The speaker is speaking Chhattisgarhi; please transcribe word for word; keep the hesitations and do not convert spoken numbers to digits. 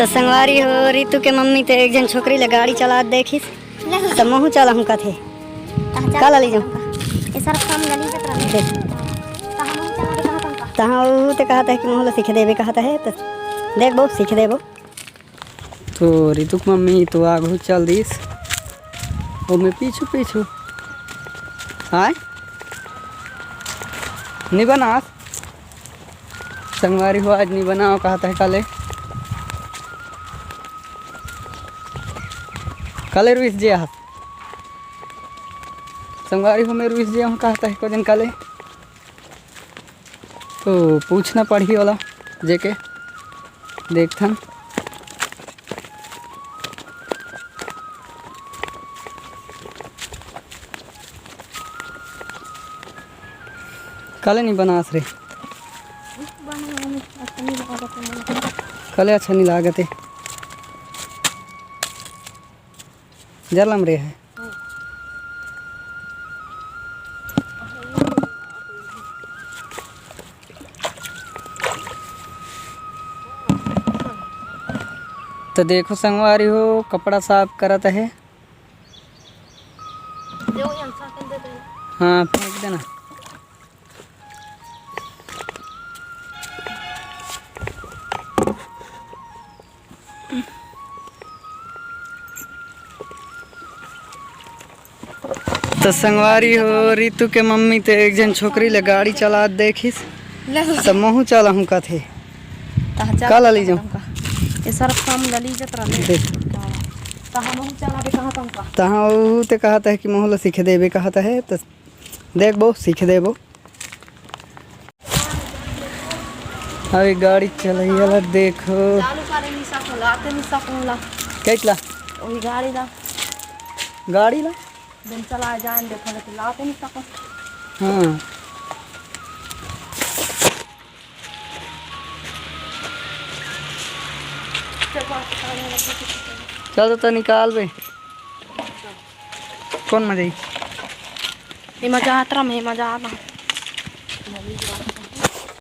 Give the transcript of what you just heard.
त संगवारी हो, रितु के मम्मी ते एक झन छोकरी ल गाड़ी चलात देखिस, त महूं चलाहूं कथे। कहाँ चला? का ला ले जाऊं? ये सर काम ला ले जात रहा। देख। कहाँ महूं चला दे, कहाँ तुमका? तहाँ ऊ ते कहत हे कि महूं ला सीखे देबे कहत हे, त देखबो, सीखे देबो। तो रितु के मम्मी तो आगू चल दिस, ओ मैं पीछू पीछू। आय? नी बनास? संगवारी हो, आज नी बनाव कहत हे काले। काले रुइस जे आहस। संगवारी हो, मैं रुइस जे आहूं कहत हे को दिन काले। तो पूछना पड़ही ओला, जेके देखथन। काले नी बनास रे? काले अच्छा नी लागत हे। जलम रे हे। तो देखो संगवारी हो, कपड़ा साफ करत हे। हाँ, फेंक देना। त संगवारी हो, रितु के मम्मी ते एक झन छोकरी ल गाड़ी चलात देखिस, त महूं चलाहूं कथे। तहाँ का ला ले जाऊं? ये सर काम ला ले जात रहा। देख। तहाँ महूं चला दे, कहाँ तुमका? तहाँ ऊ ते कहत हे कि महूं ला सीखे देबे कहत हे, त देखबो, सीखे देबो। अभी गाड़ी चलैया ला देखो। चालू करे नी सको, लाते नी सको ला। कैट ला? वही गाड़ी ला। गाड़ी ला? दिन चला जाए, देखो, लेकिन लाते नी सको। हाँ। चल, तो निकाल बे। कौन मजा आई? ये मजा आता रहा, मैं मजा आता।